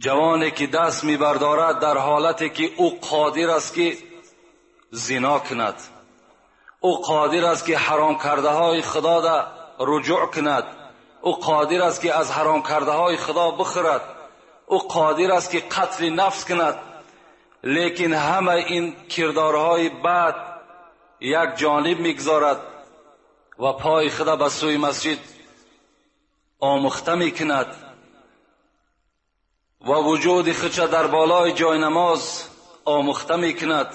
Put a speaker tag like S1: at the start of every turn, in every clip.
S1: ҷавоне ки даст мебардорад дар ҳолате ки ӯ қодир аст ки зино кунад, ӯ қодир аст ки ҳаром кардаҳои Худо да руҷӯъ кунад, ӯ қодир аст ки аз ҳаром кардаҳои Худо бихӯрад, ӯ қодир аст ки қатли нафс кунад, лекин ҳама ин кирдорҳои бад як ҷониб мегузорад ва пои худа ба сӯи масҷид омӯхта мекунад ва вуҷуди худша дар болои ҷойнамоз омӯхта мекунад.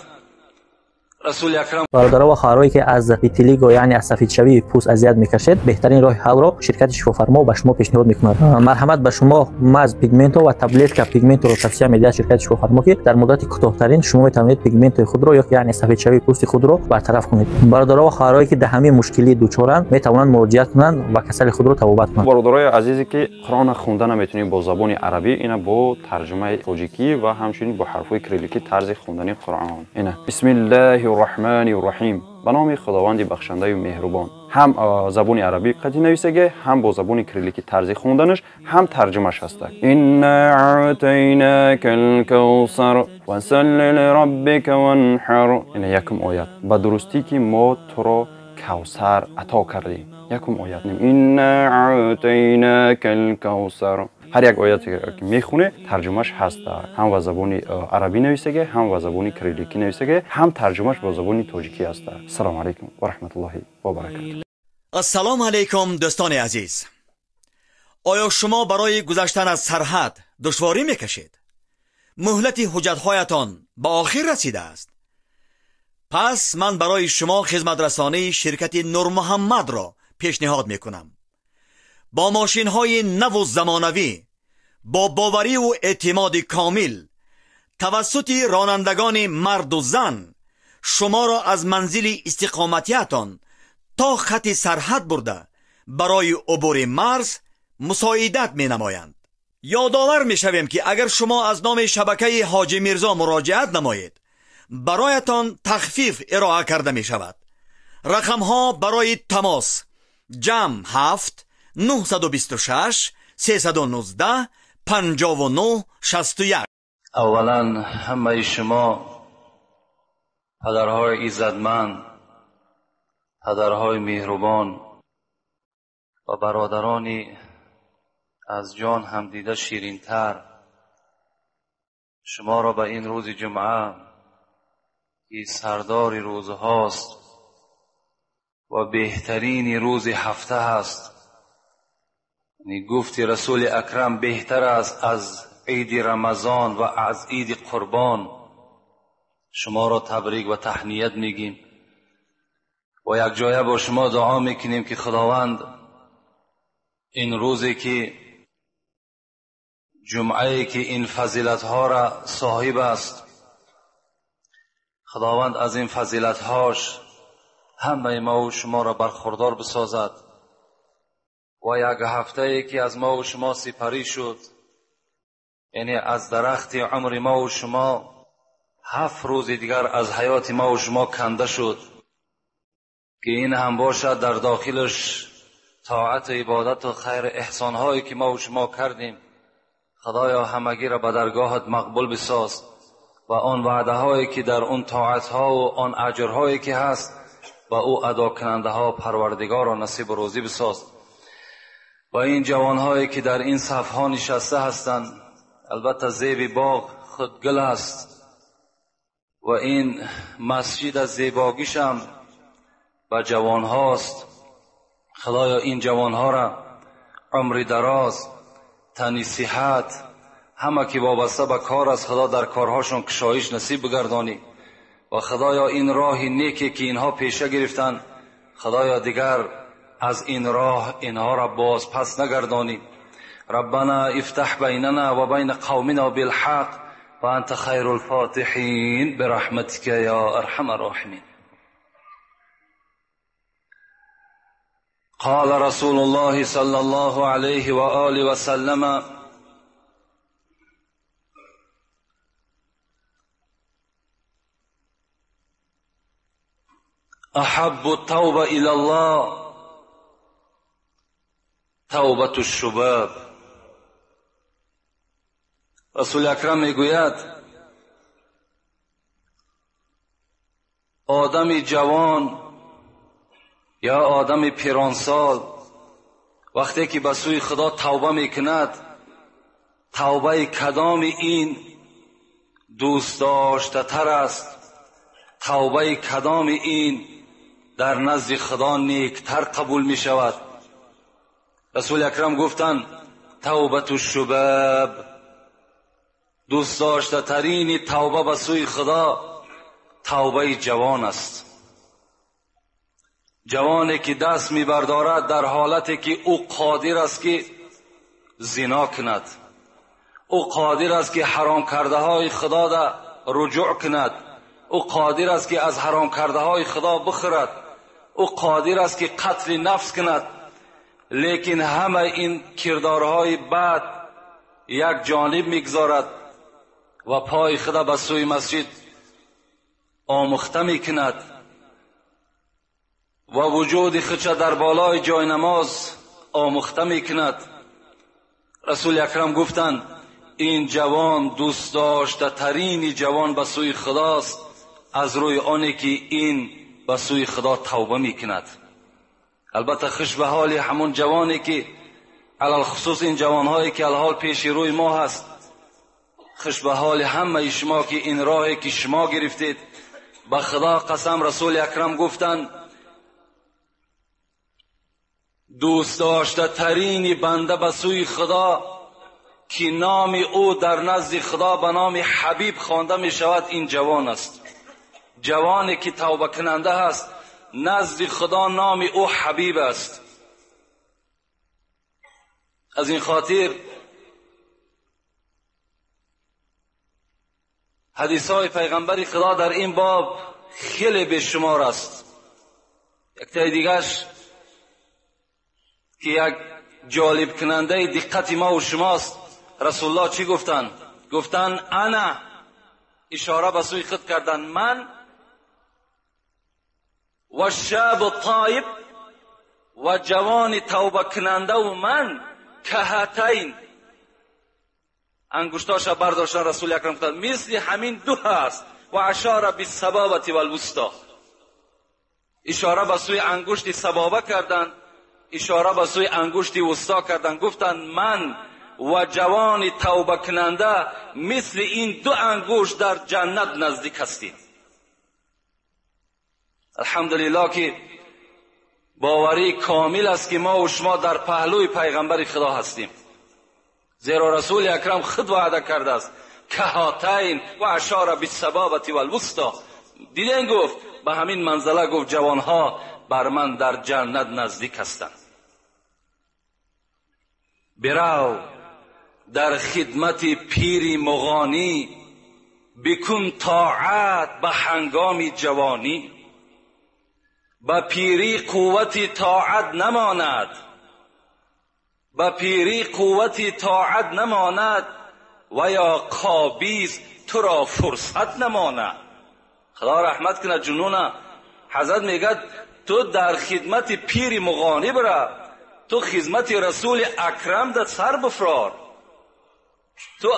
S1: Расули Акрам.
S2: Бародаро ва хоҳарое ки аз витилиго, яъне аз сафедшавии пӯст азият мекашед, беҳтарин роҳи ҳалро ширкати Шифофармо ба шумо пешниҳод мекунад. Марҳамат, ба шумо маз пигменто ва таблетка пигменторо тавсия медиҳад ширкати Шифофармо, ки дар муддати кӯтоҳтарин шумо метавонед пигменти худро ё яъне сафедшавии пӯсти худро бартараф кунед. Бародаро ва хоҳарое ки дар ҳамин мушкилӣ дучоранд, метавонанд муроҷиат кунанд ва касали худро табобат кунанд.
S3: Бародарои азизе ки Қуръонро хонда наметавонед бо забони арабӣ, ина бо тарҷумаи тоҷикӣ ва ҳамчунин бо ҳарфҳои кирилликӣ тарзи хондани Қуръон. Ина бисмиллаҳи рраҳмани рраҳим, ба номи Худованди бахшандаю меҳрубон. Ҳам забони арабӣ қатъи нависаге, ҳам бо забони кирилликӣ тарзи хонданаш, ҳам тарҷумаш ҳаста. Инна аътайнака алкавсар фасалли лираббика ванҳар. Ина якум оят. Ба дурустӣ ки мо туро кавсар ато кардем. Якум оят. Инна аътайнака алкавсар. Ҳар як ояте ки мехоне, тарҷумаш ҳаста. Ҳам ба забони арабӣ нависаге, ҳам ба забони кирилликӣ нависаге, ҳам тарҷумаш бо забони тоҷикӣ ҳаста. Ассалому алайкум ва раҳматуллоҳи ва баракатуҳ.
S4: Ассалому алайкум, дӯстони азиз. Оё шумо барои гузаштан аз сарҳад душворӣ мекашед? Муҳлати ҳуҷҷатҳоятон ба охир расидааст? Пас ман барои шумо хизматрасонии ширкати Нурмуҳаммадро пешниҳод мекунам. Бо мошинҳои наву замонавӣ, бо бовариву эътимоди комил, тавассути ронандагони марду зан шуморо аз манзили истиқоматиятон то хати сарҳад бурда барои убури марз мусоидат менамоянд. Ёдовар мешавем ки агар шумо аз номи шабакаи Ҳоҷи Мирзо муроҷиат намоед, бароятон тахфиф ироа карда мешавад. Рақамҳо барои тамос: ҷамъ 7 926 319 59 61.
S1: Аввалан ҳамаи шумо падарҳои иззатманд, падарҳои меҳрубон ва бародарони аз ҷон ҳамдида ширинтар, шуморо ба ин рӯзи ҷумъа ки сардори рӯзҳост ва беҳтарини рӯзи ҳафта ҳаст, гуфти Расули Акрам беҳтар аст аз иди Рамазон ва аз иди Қурбон, шуморо табрик ва таҳният мегим ва якҷоя бо шумо дуо мекунем ки Худованд ин рӯзе ки ҷумъае ки ин фазилатҳоро соҳиб аст, Худованд аз ин фазилатҳош ҳамаи мо шуморо бархурдор бисозад ва як ҳафтае ки аз мо шумо сипарӣ шуд, яъне аз дарахти умри мо шумо 7 рӯзи дигар аз ҳаёти мо шумо канда шуд, ки ин ҳам бошад дар дохилаш тоату ибодату хайру эҳсонҳое ки мо шумо кардем. Худоё ҳамагиро ба даргоҳат мақбул бисоз ва он ваъдаҳое ки дар он тоатҳо ва он аҷрҳое ки ҳаст ба ӯ адокунандаҳо Парвардигорро насибу рӯзӣ бисоз. Ва ин ҷавонҳое ки дар ин сафҳо нишаста ҳастанд, албатта зеби боғ худ гул аст ва ин масҷид аз зебогишам ба ҷавонҳост. Худоё ин ҷавонҳоро умри дароз, тани сиҳат, ҳама ки вобаста ба кор аст, Худо дар корҳошон кушоиш насиб бигардонӣ ва Худоё ин роҳи неке ки инҳо пеша гирифтанд, Худоё дигар аз ин роҳ инҳоро боз пас нагардонӣ. Раббана ифтаҳ байнана ва байна қавмина билҳақ ва анта хайрул фотиҳин бираҳматика я арҳамар роҳимин. قال رسول الله صلى الله عليه وآله وسلم: أحب التوبة إلى الله توبة الشباب، رسول اکرم میگوید آدم جوان یا آدم پیرانسال وقتی که به سوی خدا توبه میکند، توبه کدام این دوست داشته تر است؟ توبه کدام این در نزد خدا نیکتر قبول می شود؟ رسول اکرم گفتند توبة الشباب، دوست داشته ترین توبه به سوی خدا توبه جوان است. جوانی که دست می بردارد در حالتی که او قادر است که زنا کند، او قادر است که حرام کرده های خدا را رجوع کند، او قادر است که از حرام کرده های خدا بخورد، او قادر است که قتل نفس کند، لیکن همه این کردارهای بد یک جانب میگذارد و پای خدا به سوی مسجد آموخته میکند و وجود خودش در بالای جای نماز آموخته میکند. رسول اکرم گفتند این جوان دوست داشته ترین جوان به سوی خداست، از روی آنی که این به سوی خدا توبه میکند. البته خوش به حال همون جوانی که علی الخصوص این جوانهایی که الحال پیش روی ما هست، خوش به حال همه شما که این راهی که شما گرفتید. به خدا قسم رسول اکرم گفتند دوست داشته ترین بنده به سوی خدا که نام او در نزد خدا به نام حبیب خوانده می شود این جوان است. جوانی که توبه کننده است نزد خدا نام او حبیب است. از این خاطر حدیث های پیغمبر خدا در این باب خیلی بیشمار است. یک تای دیگرش که یک جالب کننده دقت ما و شماست، رسول الله چی گفتن؟ گفتن انا، اشاره به سوی خود کردن، من و شاب طایب و جوان توبه کننده و من کهاتین، انگشتاش برداشتن رسول اکرم گفتن مثل همین دو هست، و اشاره بالسبابة والوسطی، اشاره به سوی انگشت سبابه کردن، اشاره به سوی انگشت وسطا کردن، گفتن من و جوان توبه کننده مثل این دو انگشت در جنت نزدیک هستیم. الحمدلله که باوری کامل است که ما و شما در پهلوی پیغمبر خدا هستیم، زیرا رسول اکرم خود وعده کرده است کهاتین و اشاره بالسبابة والوسطی. دیدین گفت به همین منزله گفت جوانها بر من در جنت نزدیک هستند. برو در خدمت پیر مغانی، بکن طاعت به هنگام جوانی. به پیری قوت طاعت نماند، به پیری قوت طاعت نماند، و یا قابیز تو را فرصت نماند. خدا رحمت کند جنونه، حضرت میگه تو در خدمت پیر مغانی برا، تو خدمت رسول اکرم در سر بفرار، تو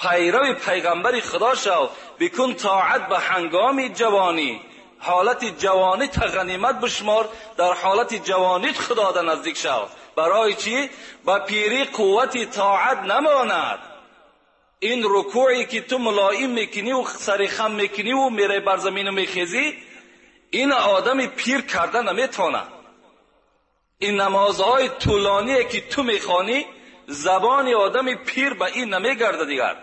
S1: پیرو پیغمبر خدا شو، بکن طاعت به هنگام جوانی. حالت جوانی تا غنیمت بشمار، در حالت جوانیت خدا در نزدیک شو. برای چی؟ به پیری قوت طاعت نماند. این رکوعی که تو ملایم میکنی و سر خم میکنی و میره بر زمین و میخیزی، این آدم پیر کرده نمیتونه. این نمازهای طولانی که تو میخوانی، زبان آدم پیر به این نمیگرده دیگر.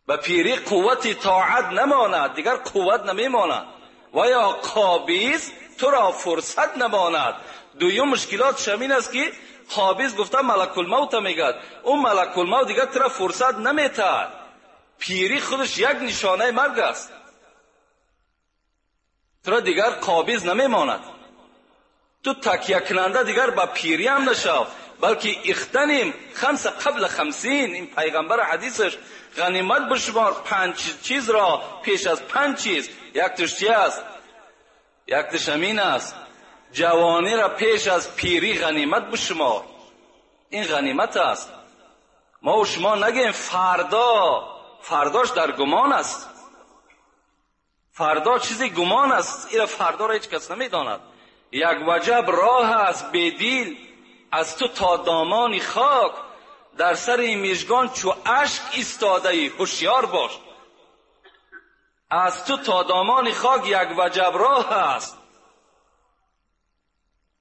S1: به پیری قوت طاعت نماند، دیگر قوت نمیماند. و یا قابیز تو را فرصت نماند. دویم مشکلات شمین است که قابیز گفته ملک الموت میگد، اون ملک الموت دیگر تو را فرصت نمیتد. پیری خودش یک نشانه مرگ است، تو را دیگر قابیز نمیماند. تو تکیه کننده دیگر به پیری هم نشو، بلکه اختنیم خمس قبل خمسین. این پیغمبر حدیثش غنیمت بشمار 5 چیز را پیش از 5 چیز. یک تش چی است؟ یک تش امین است، جوانی را پیش از پیری غنیمت بشمار. این غنیمت است. ما و شما نگیم فردا، فرداش در گمان است، فردا چیزی گمان است، اینا فردا را هیچ کس نمیداند. یک وجب راه است بیدیل از تو تا دامانی خاک، در سر این میژگان چو اشک ایستاده ای هوشیار باش. از تو تا دامان خاک یک وجب راه است،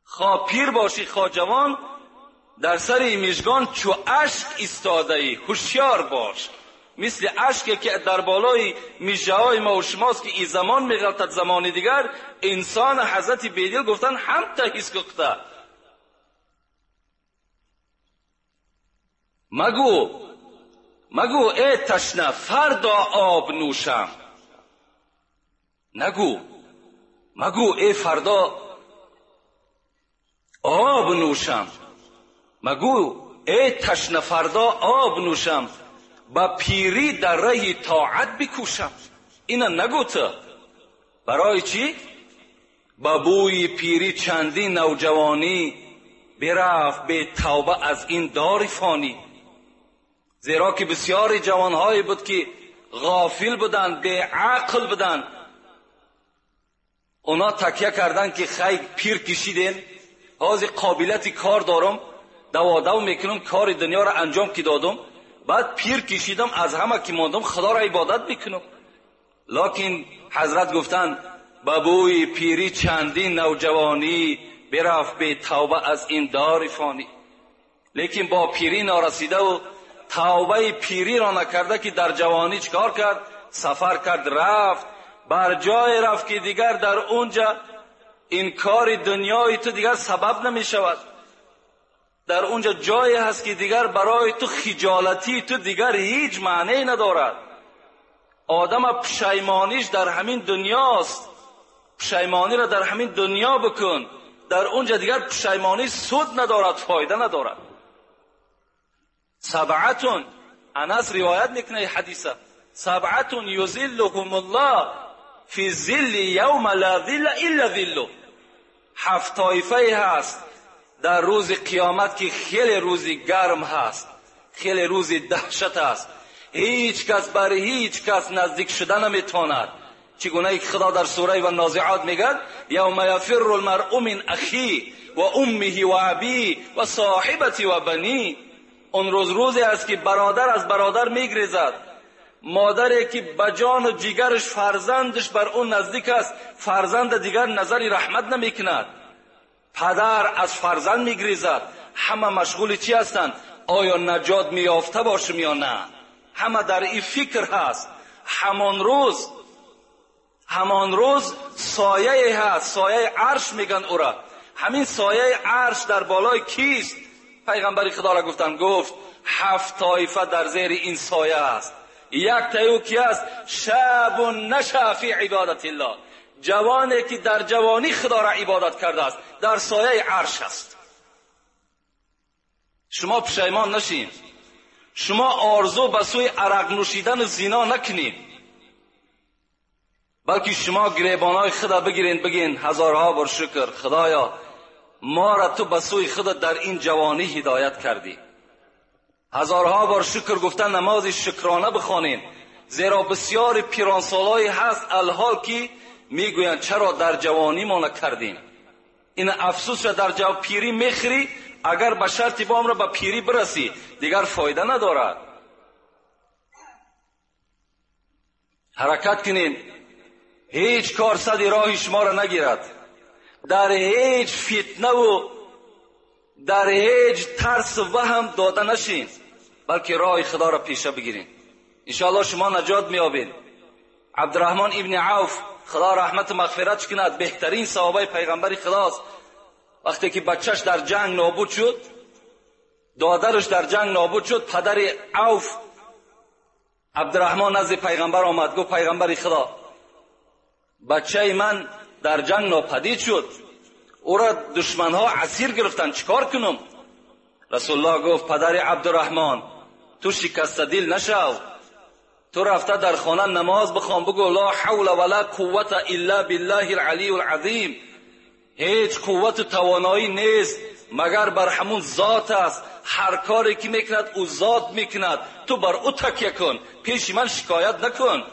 S1: خواه پیر باشی خواه جوان، در سر این میژگان چو اشک ایستاده ای هوشیار باش. مثل اشکی که در بالای میژه های ما و شماست که این زمان میغلطد زمان دیگر، انسان حضرت بیدل گفتن هم تهیس گفته. مگو ای تشنه فردا آب نوشم، نگو مگو ای فردا آب نوشم، مگو ای تشنه فردا آب نوشم، با پیری در ره طاعت بکوشم. اینا نگو تو. برای چی؟ با بوی پیری چندین نوجوانی، برفت به توبه از این دار فانی. زیرا که بسیاری جوانهایی بود که غافل بودند، به عقل بودند، اونا تکیه کردن که خیلی پیر کشیدین، حاضر قابلیت کار دارم، دو میکنم، کار دنیا را انجام که دادم، بعد پیر کشیدم، از همه که ماندم خدا را عبادت میکنم. لکن حضرت گفتن بابوی پیری چندین نوجوانی، برفت به توبه از این دار فانی. لیکن با پیری نارسیده و توبه پیری را نکرده که در جوانی چکار کرد؟ سفر کرد، رفت بر جای رفت که دیگر در اونجا این کار دنیای تو دیگر سبب نمی شود. در اونجا جایی هست که دیگر برای تو خجالتی تو دیگر هیچ معنی ندارد. آدم پشیمانیش در همین دنیاست، پشیمانی را در همین دنیا بکن، در اونجا دیگر پشیمانی سود ندارد، فایده ندارد. سبعتون، انس روایت میکنه حدیثه، سبعتون یظلهم الله فی ظل یوم لا ظل الا ظله. هفت طایفه هست در روز قیامت که خیلی روزی گرم هست، خیلی روزی دهشت هست، هیچ کس بر هیچ کس نزدیک شده نمیتواند. چگونه که خدا در سوره و نازعات میگد یوم یفر المرء من اخیه و امه و ابیه و صاحبته و بنیه. اون روز روزی است که برادر از برادر میگریزد، مادری که به جان و جگرش فرزندش بر اون نزدیک است، فرزند دیگر نظری رحمت نمیکند، پدر از فرزند میگریزد. همه مشغول چی هستند؟ آیا نجات میافته باشم یا نه؟ همه در این فکر هست. همان روز سایه هست، سایه عرش میگن او را. همین سایه عرش در بالای کیست؟ پیغمبر خدا را گفتن، گفت هفت طایفه در زیر این سایه است. یک تایو کی است؟ شاب نشأ فی عبادت الله، جوانی که در جوانی خدا را عبادت کرده است، در سایه عرش است. شما پشیمان نشین، شما آرزو به سوی عرق نوشیدن و زنا نکنید، بلکه شما گریبانای خدا بگیرین، بگین هزارها بار شکر خدایا ما را تو به سوی خدا در این جوانی هدایت کردی. هزارها بار شکر گفتن، نماز شکرانه بخوانین، زیرا بسیار پیرانسالایی هست الحال که میگویند چرا در جوانی ما نکردیم. این افسوس را در جو پیری میخری، اگر به شرط بام را به پیری برسی دیگر فایده ندارد. حرکت کنین، هیچ کار صد راه شما را نگیرد، در هیچ فتنه و در هیچ ترس و وهم داده نشین، بلکه راه خدا را پیشه بگیرین. انشاءالله شما نجات میابین. عبدالرحمن ابن عوف خدا رحمت و مغفرت کند، بهترین صحابه پیغمبر خداست. وقتی که بچهش در جنگ نابود شد، دادرش در جنگ نابود شد، پدر عوف عبدالرحمن نزد پیغمبر آمد، گفت پیغمبر خدا بچه من در جنگ ناپدید شد، او را دشمنها اسیر گرفتن، چیکار کنم؟ رسول الله گفت پدر عبدالرحمن تو شکسته دل نشو، تو رفته در خانه نماز بخوان، بگو لا حول ولا قوت الا بالله العلی العظیم، هیچ قوت و توانایی نیست مگر بر همون ذات است. هر کاری که میکند او ذات میکند، تو بر او تکیه کن، پیش من شکایت نکن.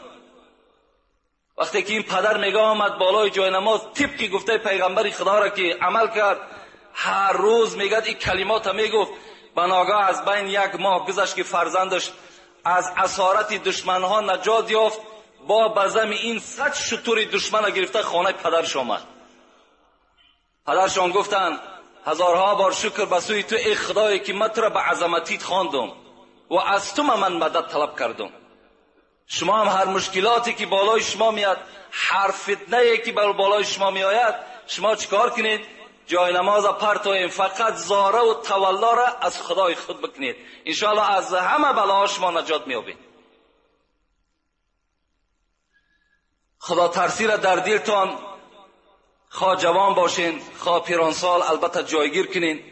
S1: وقتی که این پدر میگه آمد بالای جای نماز، طبقی گفته پیغمبر خدا را که عمل کرد، هر روز میگه این کلمات میگفت. بناگاه از بین یک ماه گذشت که فرزندش از اسارت دشمنها نجات یافت. با بزم این 100 شتر دشمن گرفته خانه پدرش آمد. پدرشان گفتند هزارها بار شکر به سوی تو ای خدایی که من تو را به عظمتیت خواندم و از تو من مدد طلب کردم. شما هم هر مشکلاتی که بالای شما میاد، هر فتنه که بر بالای شما میآید، شما چیکار کنید؟ جای نماز پرتویم، فقط زاره و تولا را از خدای خود بکنید، انشاءالله از همه بلاها شما نجات میابید. خدا ترسی را در دلتان، خواه جوان باشین خواه پیرانسال، البته جایگیر کنین.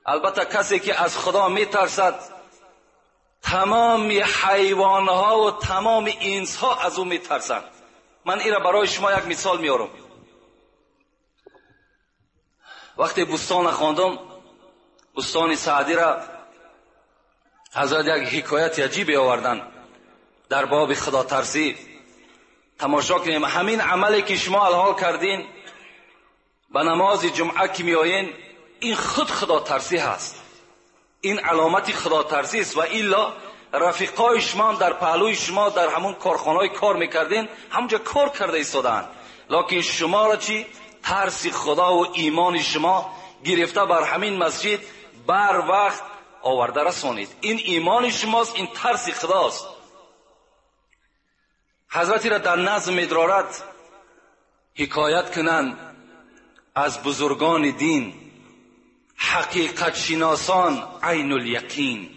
S1: البته کسی که از خدا میترسد تمام حیوانها و تمام انسها از او میترسند. من این را برای شما یک مثال میارم. وقتی بستان خواندم، بستان سعدی را حضرت یک حکایت عجیبی آوردن در باب خدا ترسی. تماشا کنیم همین عملی که شما الحال کردین، به نماز جمعه که میآیین، این خود خدا ترسی هست، این علامت خدا ترسی است. و الا رفیقای شما در پهلوی شما در همون کارخانه‌های کار میکردین، همونجا کار کرده ایستادند، لکن شما را چی؟ ترس خدا و ایمان شما گرفته بر همین مسجد بر وقت آورده رسانید. این ایمان شماست، این ترس خداست. حضرتی را در نظم ادرارت حکایت کنند از بزرگان دین، حقیقت شناسان عین الیقین.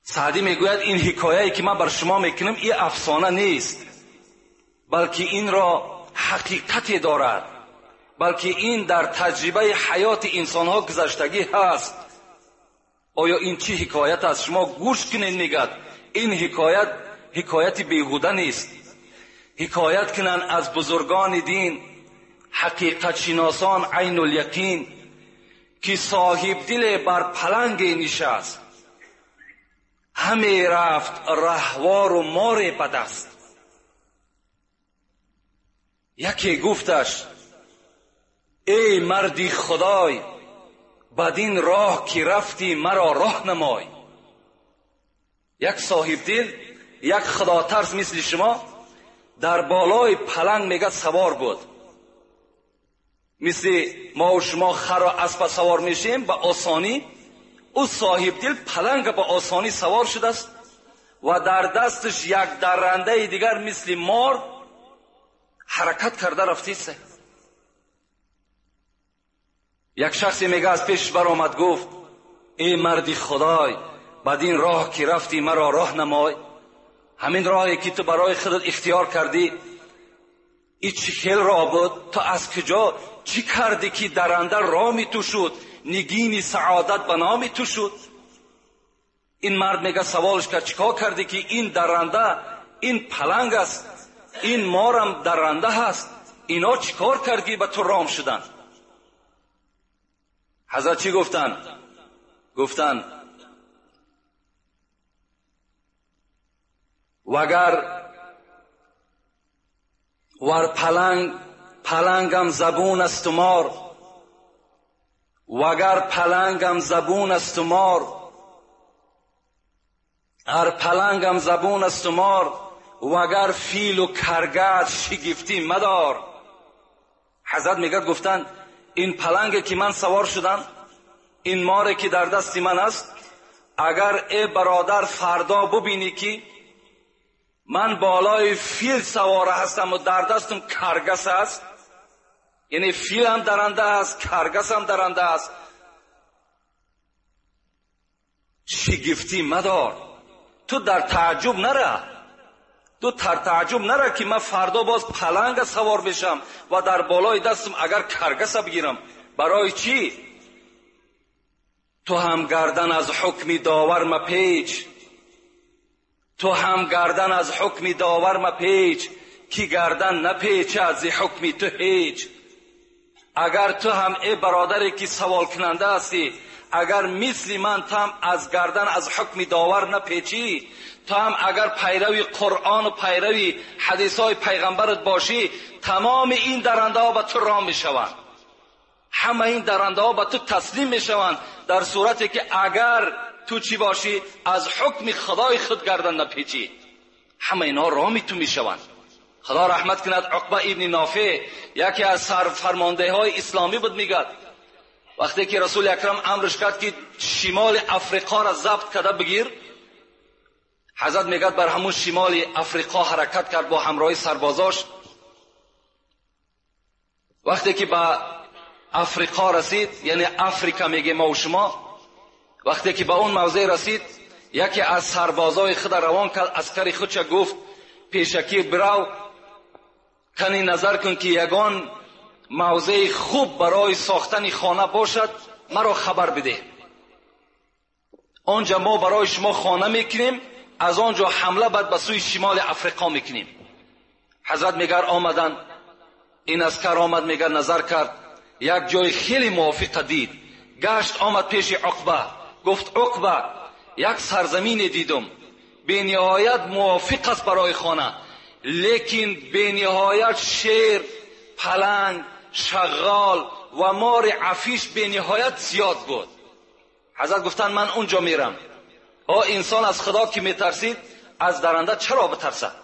S1: سعدی میگوید این حکایه‌ای که من بر شما میکنم این افسانه نیست، بلکه این را حقیقتی دارد، بلکه این در تجربه حیات انسانها گذشتگی هست. آیا این چی حکایت است؟ شما گوش کنید. میگد این حکایت حکایت بیهوده نیست. حکایت کنند از بزرگان دین، حقیقت شناسان عین الیقین، که صاحب دل بر پلنگ نشست، همی رفت رهوار و مار به دست. یکی گفتش ای مردی خدای، بدین راه که رفتی مرا راه نمای. یک صاحب دل، یک خدا ترس مثل شما در بالای پلنگ میگه سوار بود. مثل ما و شما خر و اسب سوار میشیم به آسانی، او صاحب دل پلنگ به آسانی سوار شده است و در دستش یک درنده دیگر مثل مار حرکت کرده رفتی سه. یک شخصی میگه از پیش برآمد گفت ای مردی خدای، بدین راه که رفتی مرا راه نمای. همین راهی که تو برای خودت اختیار کردی، ای چی خیل راه بود؟ تو از کجا چی کردی که درنده رامی تو شد، نگین سعادت به نامی تو شد؟ این مرد میگه سوالش کرد چیکار کردی که این درنده، این پلنگ است، این مارم درنده هست، اینا چیکار کردی به تو رام شدن؟ حضرت چی گفتن؟ گفتن وگر ور پلنگ پلنگم زبون است و مار، وگر پلنگم زبون است و مار، هر پلنگم زبون است و مار، وگر فیل و کرگد شگفتی مدار. حضرت میگه گفتن این پلنگ که من سوار شدم، این ماره که در دست من است، اگر ای برادر فردا ببینی که من بالای فیل سواره هستم و در دستم کرگس است، یعنی فیل هم درنده است، کرگس هم درنده است، شگفتی مدار. تو در تعجب نره، تو در تعجب نره که من فردا باز پلنگ سوار بشم و در بالای دستم اگر کرگس بگیرم. برای چی؟ تو هم گردن از حکم داور مپیچ، تو هم گردن از حکم داور مپیچ، کی گردن نپیچد ز حکم تو هیچ. Агар ту ҳам эй бародаре ки савол кунанда ҳастӣ, агар мисли ман ту ҳам аз гардан аз ҳукми довар напечӣ, ту ҳам агар пайрави Қуръон ва пайрави ҳадисҳои пайғамбарат бошӣ, тамоми ин дарандаҳо ба ту ром мешаванд, ҳама ин дарандаҳо ба ту таслим мешаванд, дар сурате ки агар ту чӣ бошӣ, аз ҳукми худои худ гардан напечӣ, ҳама инҳо роми ту мешаванд. Худо раҳмат кунад Уқба ибни Нофеъ, яке аз сарфармондеҳои исломӣ буд, мегӯяд вақте ки Расули Акрам амрш кард ки шимоли Африқоро забт карда бигир, ҳазрат мегӯяд бар ҳамун шимоли Африқо ҳаракат кард бо ҳамроҳи сарбозош. Вақте ки ба Африқо расид, яъне Африка мегӯем мо шумо, вақте ки ба он мавзеъ расид, яке аз сарбозои худ равон кард, аскари худша гуфт пешакӣ бирав, кани назар кун ки ягон мавзеи хуб барои сохтани хона бошад, маро хабар бидеҳ. Онҷа мо барои шумо хона мекунем, аз он ҷо ҳамла баъд ба сӯи шимоли Африқо мекунем. Ҳазрат мегар омаданд, ин аскар омад, мегар назар кард, як ҷои хеле мувофиқа дид, гашт омад пеши Уқба, гуфт Уқба, як сарзамине дидум, бениҳоят мувофиқ аст барои хона, лекин бениҳоят шер, паланг, шағғол ва мори афиш бениҳоят зиёд буд. Ҳазрат гуфтанд ман унҷо мерам. О инсон аз Худо ки метарсид, аз даранда чаро битарсад?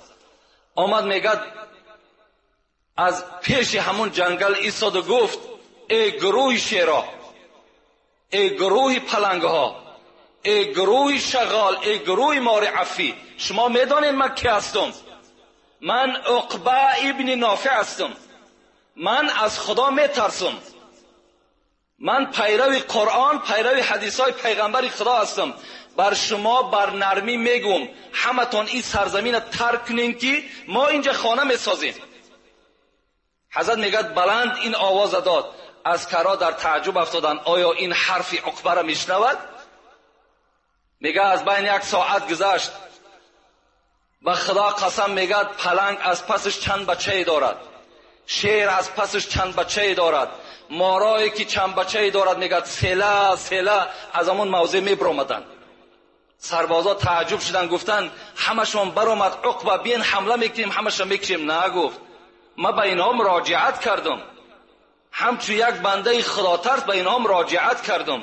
S1: Омад мегӯяд аз пеши ҳамун ҷангал истод ва гуфт эй гурӯҳи шеро, эй гурӯҳи палангҳо, эй гурӯҳи шағғол, эй гурӯҳи мори афӣ, шумо медонед ман ки ҳастам? Ман Уқба ибни Нофеъ ҳастам. Ман аз Худо метарсам. Ман пайрави Қуръон, пайрави ҳадисҳои пайғамбари Худо ҳастам. Бар шумо бар нармӣ мегӯм, ҳаматон ин сарзаминро тарк кунед ки мо инҷа хона месозем. Ҳазрат мегӯяд баланд ин овоза дод. Аскарҳо дар таъҷуб афтоданд, оё ин ҳарфи Уқбаро мешунавад? Мегӯяд аз байни як соат гузашт, ба Худо қасам мегӯяд паланг аз пасаш чанд бачае дорад, шер аз пасаш чанд бачае дорад, морое ки чанд бачае дорад, мегӯяд села села аз ҳамон мавзеъ мебаромаданд. Сарбозо таъҷуб шуданд, гуфтанд ҳамашон баромад, Уқба биен ҳамла мекунем, ҳамаша мекушем. На, гуфт, ман ба инҳо муроҷиат кардам, ҳамчун як бандаи худотарс ба инҳо муроҷиат кардам.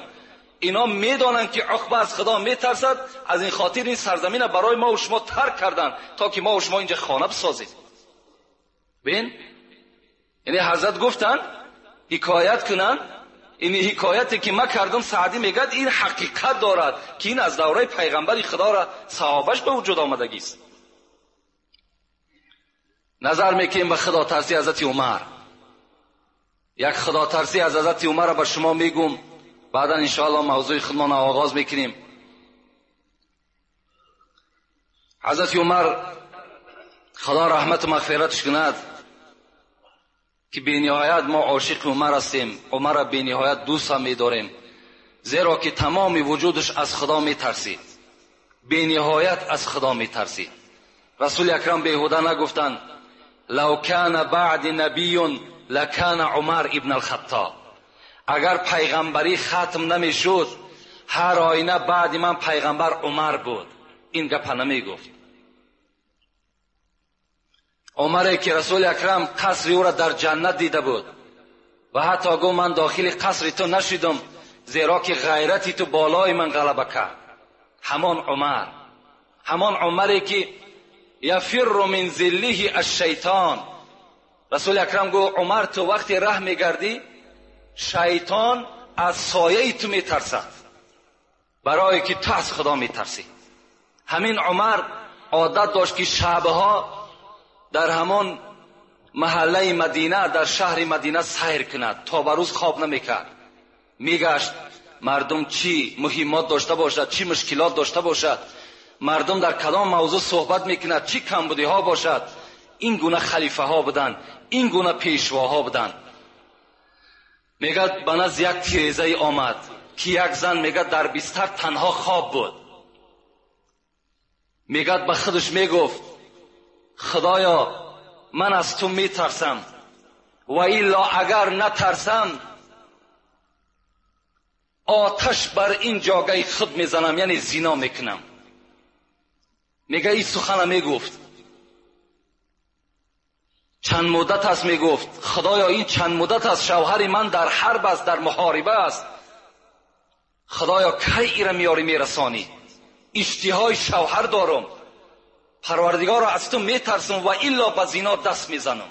S1: Инҳо медонанд ки Уқба аз Худо метарсад, аз ин хотир ин сарзаминро барои мо ва шумо тарк карданд то ки мо ва шумо инҷа хона бисозем. Бин, яъне ҳазрат гуфтанд ҳикоят кунанд, ин ҳикояте ки ман кардам, Саъдӣ мегӯяд ин ҳақиқат дорад ки ин аз давраи пайғамбари Худоро саҳобаш ба вуҷуд омадагист. Назар мекунем ба худотарсии ҳазрати Умар. Як худотарсӣ аз ҳазрати Умарро ба шумо мегӯм, баъдан иншоаллоҳ мавзӯи худмонро оғоз мекунем. Ҳазрати Умар Худо раҳмату мағфираташ кунад ки бениҳоят мо ошиқи Умар ҳастем, Умарро бениҳоят дӯст ҳам медорем, зеро ки тамоми вуҷудаш аз Худо метарсид, бениҳоят аз Худо метарсид. Расули Акрам беҳуда нагуфтанд лав кана баъди набиюн лакана Умар ибн алхаттоб. Агар пайғамбарӣ хатм намешуд, ҳар оина баъди ман пайғамбар Умар буд. Ин гапа намегуфт. Умаре ки Расули Акрам қасри ӯро дар ҷаннат дида буд ва ҳатто гуфт ман дохили қасри ту нашидам, зеро ки ғайрати ту болои ман ғалаба кард. Ҳамон Умар, ҳамон Умаре ки яфирру мин зиллиҳи аш-шайтон. Расули Акрам гуфт Умар, ту вақте раҳ мегардӣ, шайтон аз сояи ту метарсад, барое ки ту аз Худо метарсӣ. Ҳамин Умар одат дошт ки шабҳо дар ҳамон маҳаллаи Мадина, дар шаҳри Мадина сайр кунад, то ба рӯз хоб намекард. Мегашт мардум чӣ муҳиммот дошта бошад, чӣ мушкилот дошта бошад, мардум дар кадом мавзӯъ суҳбат мекунад, чӣ камбудиҳо бошад. Ин гуна халифаҳо буданд, ин гуна пешвоҳо буданд. Мегӯяд ба назди як тирезае омад ки як зан мегӯяд дар бистар танҳо хоб буд. Мегӯяд ба худаш мегуфт худоё, ман аз ту метарсам, و الا اگر نترسم آتش بر این جاگه خود میزنم، یعنی زنا میکنم. میگه این سخن میگفت. چند مدت است میگفت خدایا این چند مدت است شوهر من در حرب است، در محاربه است، خدایا کی ایره میاری میرسانی؟ اشتهای شوهر دارم، پروردگارا از تو میترسم و الا به زنا دست میزنم.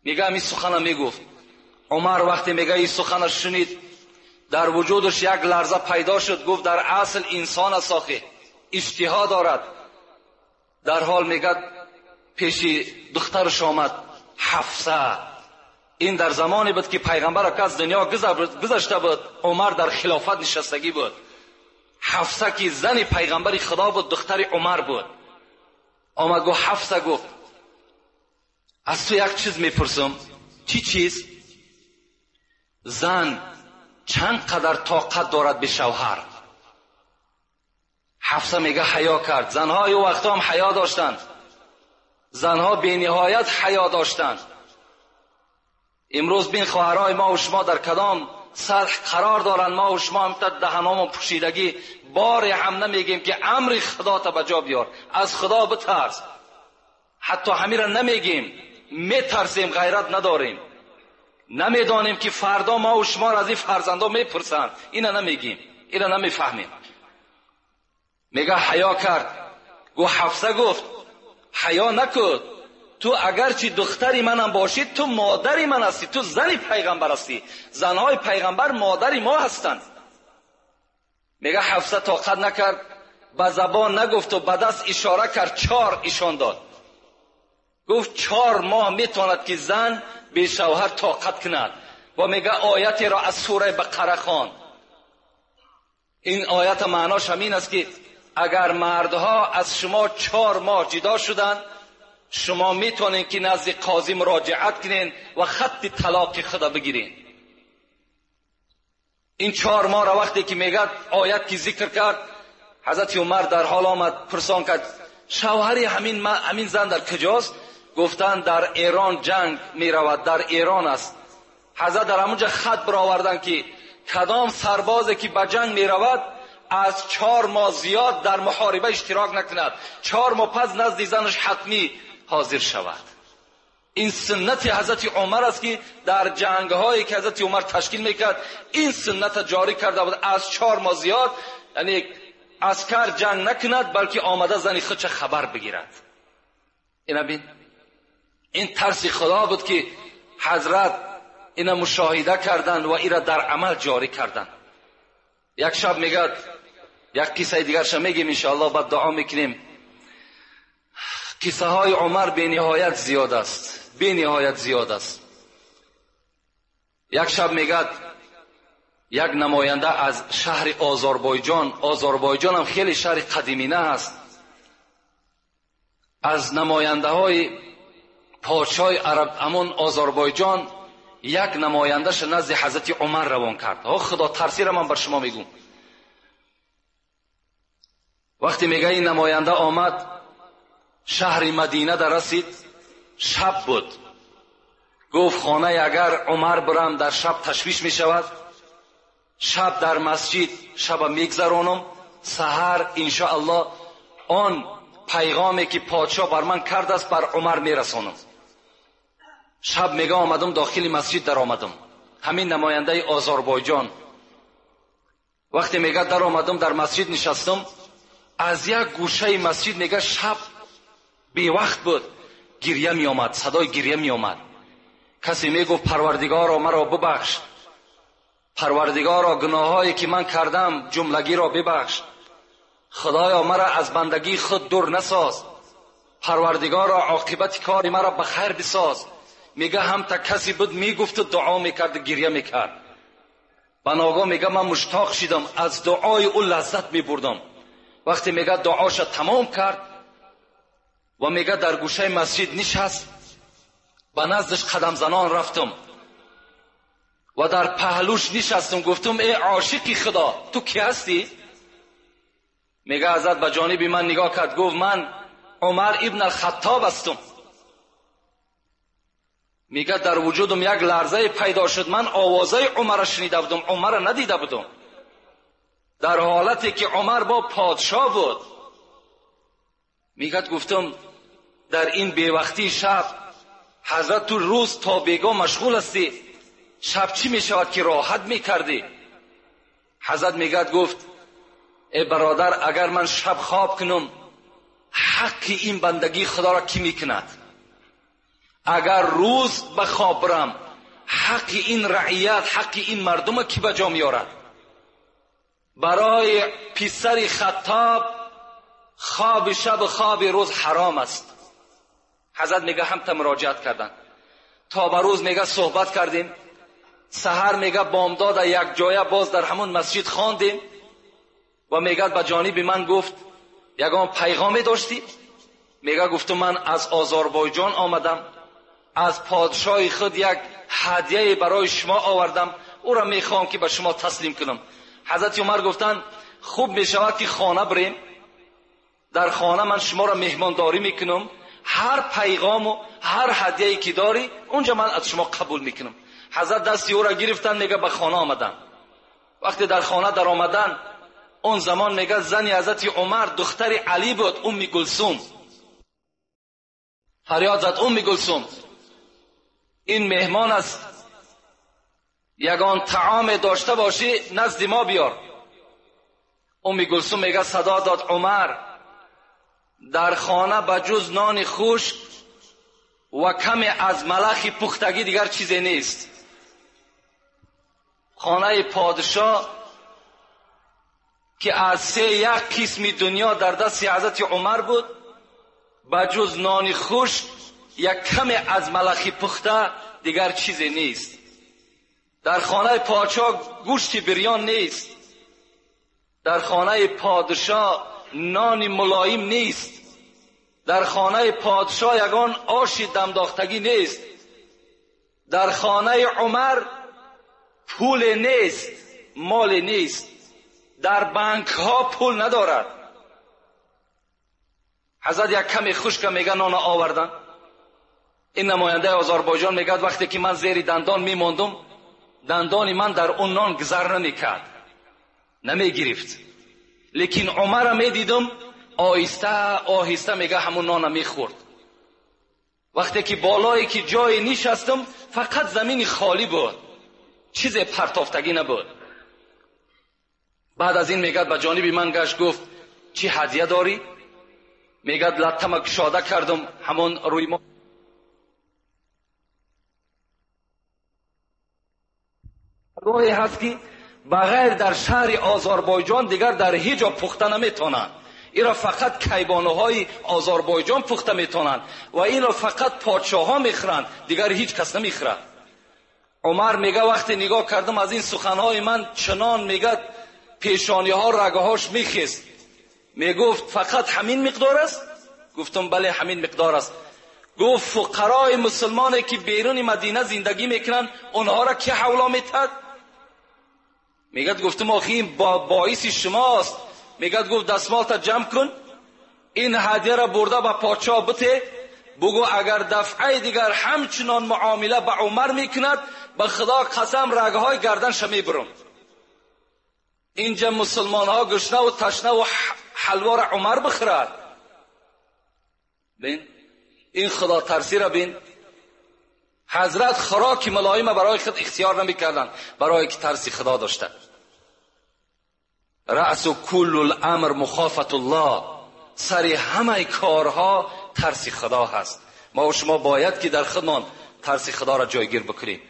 S1: میگه این سخن میگفت. عمر وقتی میگه این سخن شنید در وجودش یک لرزه پیدا شد، گفت در اصل انسان است آخه، اشتها دارد. در حال میگه پیش دخترش آمد حفصه. این در زمانی بود که پیغمبر که از دنیا گذشته بود، عمر در خلافت نشستگی بود. حفصه که زن پیغمبر خدا بود، دختر عمر بود، آمد گفت حفصه، گفت از تو یک چیز میپرسم. چی چیز؟ زن چند قدر طاقت دارد به شوهر؟ حفصه میگه حیا کرد. زنهای او وقتا هم حیا داشتند، زنها به نهایت حیا داشتند. امروز بین خواهرای ما و شما در کدام سطح قرار دارند؟ ما و شما هم تا دهنامون پوشیدگی بار هم نمیگیم که امر خدا تا به جا بیار، از خدا بترس. حتی همین را نمیگیم، میترسیم، غیرت نداریم، نمیدانیم که فردا ما و شما را از این فرزندا میپرسند. اینا نمیگیم، اینا نمیفهمیم. میگه حیا کرد. گفت حفصه، گفت حیا نکن، تو اگرچه دختری منم باشی تو مادری من هستی، تو زنی پیغمبر هستی، زنهای پیغمبر مادری ما هستند. میگه حفصه طاقت نکرد، به زبان نگفت و به دست اشاره کرد، 4 ایشان داد. گفت 4 ماه میتواند که زن به شوهر طاقت کند. و میگه آیتی را از سوره بقره خواند. این آیت معناش همین است که اگر مردها از شما 4 ماه جدا شدند، شما میتونین که نزد قاضی مراجعت کنین و خط طلاق خود بگیرین. این 4 ماه را وقتی که میگه آیت که ذکر کرد، حضرت عمر در حال آمد پرسان کرد شوهری همین زن در کجاست؟ گفتن در ایران جنگ میرود، در ایران است. حضرت در همونجا خط برآوردن که کدام سربازی که به جنگ میرود از 4 ماه زیاد در محاربه اشتراک نکند، 4 ماه پس نزد زنش حتمی حاضر شود. این سنت حضرت عمر است که در جنگ هایی که حضرت عمر تشکیل میکرد این سنت جاری کرده بود، از 4 ماه زیاد یعنی عسکر جنگ نکند بلکه آمده زن خودش خبر بگیرد. اینا بین، این ترس خدا بود که حضرت اینا مشاهده کردند و ایرا در عمل جاری کردند. یک شب میگد، یک قصه دیگرش میگیم انشاءالله، بعد دعا میکنیم. قصه های عمر بی نهایت زیاد است، بی نهایت زیاد است. یک شب میگد یک نماینده از شهر آذربایجان، آذربایجان هم خیلی شهر قدیمی نه است، از نماینده های پادشاه عرب همون آذربایجان یک نمایندهش نزد حضرت عمر روان کرد. خدا ترسی را من بر شما میگم. وقتی میگه این نماینده آمد شهر مدینه در رسید، شب بود. گفت خانه اگر عمر برم در شب تشویش میشود، شب در مسجد شب میگذرانم، سحر انشاءالله آن پیغامی که پادشاه بر من کرده است بر عمر میرسانم. شب میگه آمدم داخل مسجد در آمدم، همین نماینده آذربایجان. وقتی میگه در آمدم در مسجد نشستم، از یک گوشه مسجد میگه شب بی وقت بود، گریه می آمد، صدای گریه می آمد. کسی میگفت پروردگارا مرا ببخش، پروردگارا گناهایی که من کردم جملگی را ببخش، خدایا مرا از بندگی خود دور نساز، پروردگارا عاقبت کار مرا به خیر بساز. میگه هم تا کسی بود میگفت و دعا میکرد و گریه میکرد. بناگاه میگه من مشتاق شدم، از دعای او لذت میبردم. وقتی میگه دعاش تمام کرد و میگه در گوشه مسجد نشست، به نزدش قدم زنان رفتم و در پهلوش نشستم، گفتم ای عاشقی خدا تو کی هستی؟ میگه حضرت به جانب من نگاه کرد، گفت من عمر ابن الخطاب هستم. میگه در وجودم یک لرزه پیدا شد، من آوازه عمر شنیده بودم، عمر ندیده بودم، در حالتی که عمر با پادشاه بود. میگه گفتم در این بیوقتی شب، حضرت تو روز تا بیگاه مشغول هستی، شب چی میشود که راحت میکردی؟ حضرت میگه گفت ای برادر، اگر من شب خواب کنم حق این بندگی خدا را کی میکند؟ اگر روز به خواب برم حق این رعیت، حق این مردم کی به جا میارد؟ برای پسر خطاب خواب شب خواب روز حرام است. حضرت میگه هم تا مراجعت کردن، تا به روز میگه صحبت کردیم، سحر میگه بامداد یک جایه باز در همون مسجد خواندیم و میگه به جانب من گفت یگان پیغامی داشتی؟ میگه گفتم من از آذربایجان آمدم، از پادشاه خود یک هدیه برای شما آوردم، او را میخوام که به شما تسلیم کنم. حضرت عمر گفتن خوب میشود که خانه بریم، در خانه من شما را مهمانداری میکنم، هر پیغام و هر هدیه‌ای که داری اونجا من از شما قبول میکنم. حضرت دستی او را گرفتن، میگه به خانه آمدن. وقتی در خانه در آمدن، اون زمان میگه زنی حضرت عمر دختر علی بود، ام کلثوم. فریاد زد ام کلثوم، این مهمان است، یگان طعام داشته باشی نزد ما بیار. ام کلثوم میگه صدا داد عمر، در خانه بجز نان خشک و کمی از ملخ پختگی دیگر چیزی نیست. خانه پادشاه که از 3 قسم دنیا در دست حضرت عمر بود، بجز نان خشک یک کمی از ملخ پخته دیگر چیزی نیست. در خانه پادشاه گوشت بریان نیست، در خانه پادشاه نان ملایم نیست، در خانه پادشاه یگان آش دمداختگی نیست، در خانه عمر پول نیست، مال نیست، در بانک ها پول ندارد. حضرت یک کمی خشک میگه نان آوردن. این نماینده آذربایجان میگه وقتی که من زیر دندان میماندم، دندان من در اون نان گذر نمیکرد، نمیگرفت، لیکن عمر میدیدم آهسته آهسته میگه همون نان میخورد. وقتی که بالایی که جای نشستم فقط زمین خالی بود، چیز پرتافتگی نبود. بعد از این میگه به جانب من گشت گفت چی هدیه داری؟ میگه لطمه کشاده کردم همون روی ما گاهی هست که بغیر در شهر آذربایجان دیگر در هیچ جا پخته نمیتونن. این را فقط کیبانوهای آذربایجان پخته میتونن و این را فقط پادشاه ها میخورند، دیگر هیچ کس نمیخورد. عمر میگه وقتی نگاه کردم از این سخنهای من چنان میگه پیشانی ها رگهاش میخست. میگفت فقط همین مقدار است؟ گفتم بله همین مقدار است. گفت فقرای مسلمانی که بیرون مدینه زندگی میکنن اونها را کی حوله میتد؟ میگه گفتم آخه این باعث شماست. میگه گفت دستمالت جمع کن، این هدیه را برده به پادشاه بته، بگو اگر دفعه دیگر همچنان معامله به عمر میکند به خدا قسم رگهای گردنش میبرم. اینجا مسلمان ها گشنه و تشنه و حلوا را عمر بخورد. بین این خدا ترسی را بین. حضرت خوراک ملایم برای خود اختیار نمیکردن، برای که ترسی خدا داشته. رأس کل الامر مخافت الله، سر همه کارها ترسی خدا هست. ما و شما باید که در خودمان ترسی خدا را جایگیر بکنیم.